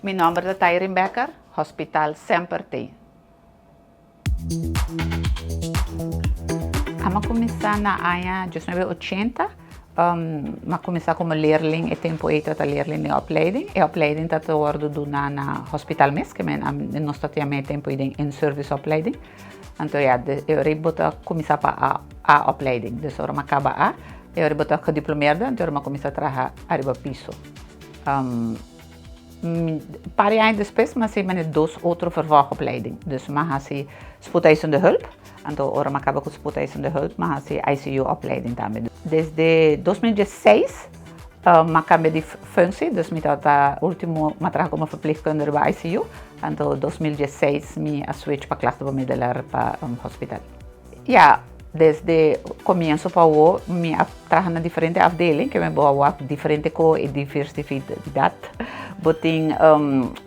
Mi nòmber ta Tyrin Becker, Hospital semper t'ei. Ami a kuminsá na aña diesnuebe ochenta. Mi a kuminsá komo leerling, e tempu ei tabata leerling den opleiding. E opleiding tabata wòrdu duná na hospital mes, ke men nos tabata yama e tempu ei den in-service opleiding. Anto ya, e ora ei bo ta kuminsá pa A, A-opleiding. Dus ora mi a kaba A, e ora ei bo ta gediplomeerde, anto e ora mi a kuminsá traha ariba piso. Un par di aña despues mi a hasi manera dos otro vervolgopleiding. Dus mi a hasi spoedeisende hulp, anto ora mi a kaba ku spoedeisende hulp mi a hasi ICU opleiding tambe. Desde 2016 mi a kambia di functie, dus mi tabata ultimo mi a traha komo verpleegkundige riba ICU, anto 2016 mi a switch pa klachtenbemiddelaar pa hospital. Ya, desde comienzo pa awo mi a traha na diferente afdeling, ke mi bo a wak diferente ko e diversifidat. Bo tin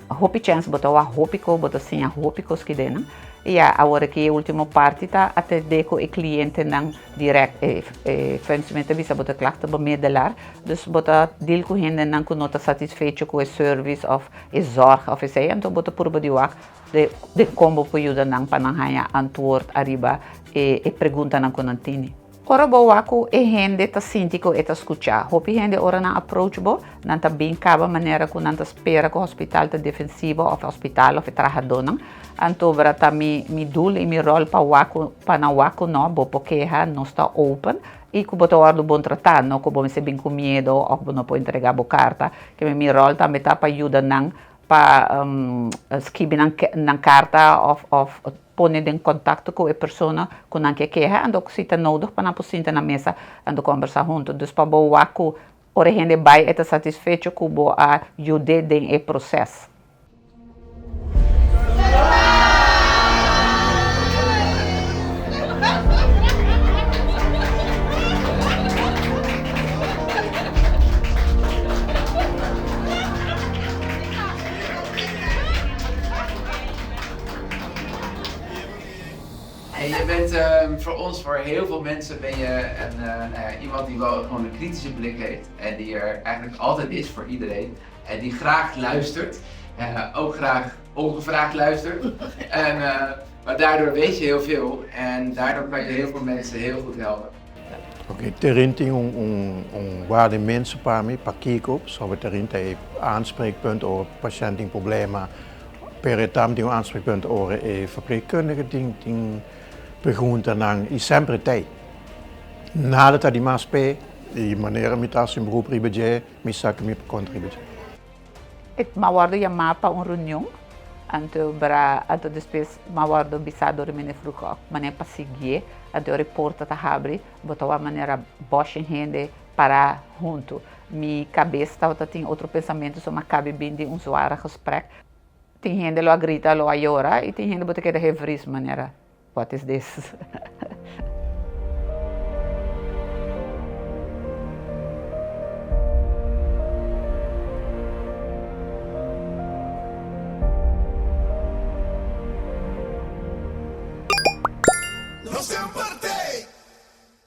hopi chèns, bo ta wak hopi ko, bo ta siña hopi kos kidenan. I ya, awor aki e ultimo parti ta atendé ku e klientenan dirèkt. E e functie ta bisa bo ta klachtenbemiddelaar, dus bo ta deal ku hendenan ku no ta satisfecho ku e service òf e zorg òf esei, anto bo ta purba di wak Den kon bo por yuda nan pa nan haña antwoord ariba e preguntanan ku nan tini. Ora bo wak ku e hende ta sinti ku e ta skuchá. Hopi hende ora nan approach bo, nan ta bin kaba manera ku nan ta spera ku hospital ta defensivo òf hospital òf e trahadónan. Anto bra ta mi mi doel i mi ròl pa wak ku pa nan wak ku no, bo por keha, nos ta open i ku bo ta wòrdu bon tratá, no ku bo mester bin ku miedo òf bo no por entregá bo karta. Ke mi ròl tambe ta pa yuda nan pa skibi nan nan karta òf òf pone den kontakto ku e persona ku nan ke keha, anto si ta nodig pa nan por sinta na mesa anto kombersá huntu. Dus pa bo wak ku ora e hende bai e ta satisfecho ku bo a yud'é den e proses. Hey, je bent uh, voor ons, voor heel veel mensen, ben je een, uh, nou ja, iemand die wel gewoon een kritische blik heeft. En die er eigenlijk altijd is voor iedereen. En die graag luistert. Uh, ook graag ongevraagd luistert. En, maar daardoor weet je heel veel. En daardoor kan je heel veel mensen heel goed helpen. Ok, Terin tin un, un, un waarde inmenso pa mi. Pakiko? Pasobra Terin ta e aanspreekpunt ora pashènt tin problema, pero e tambe tin un aanspreekpunt ora e verpleegkundige tin, tin preguntanan i semper e t'ei. Nada ta di mas p'e i manera mi ta hasi un beroep riba dje, mi sa ku mi por konta riba dje. E m'a wòrdu yamá pa un reunion, anto bra, anto despues m'a wòrdu bisá dor di meneer Vroegop manera pa siguié, anto ora e porta ta habri, bo ta wak manera bòshin hende pará huntu. Mi kabes tabata tin otro pensamentu, so m'a kabe bin di un zware gesprek. Tin hende lo a grita, lo a yora, i tin hende bo ta keda hevris manera, what is this?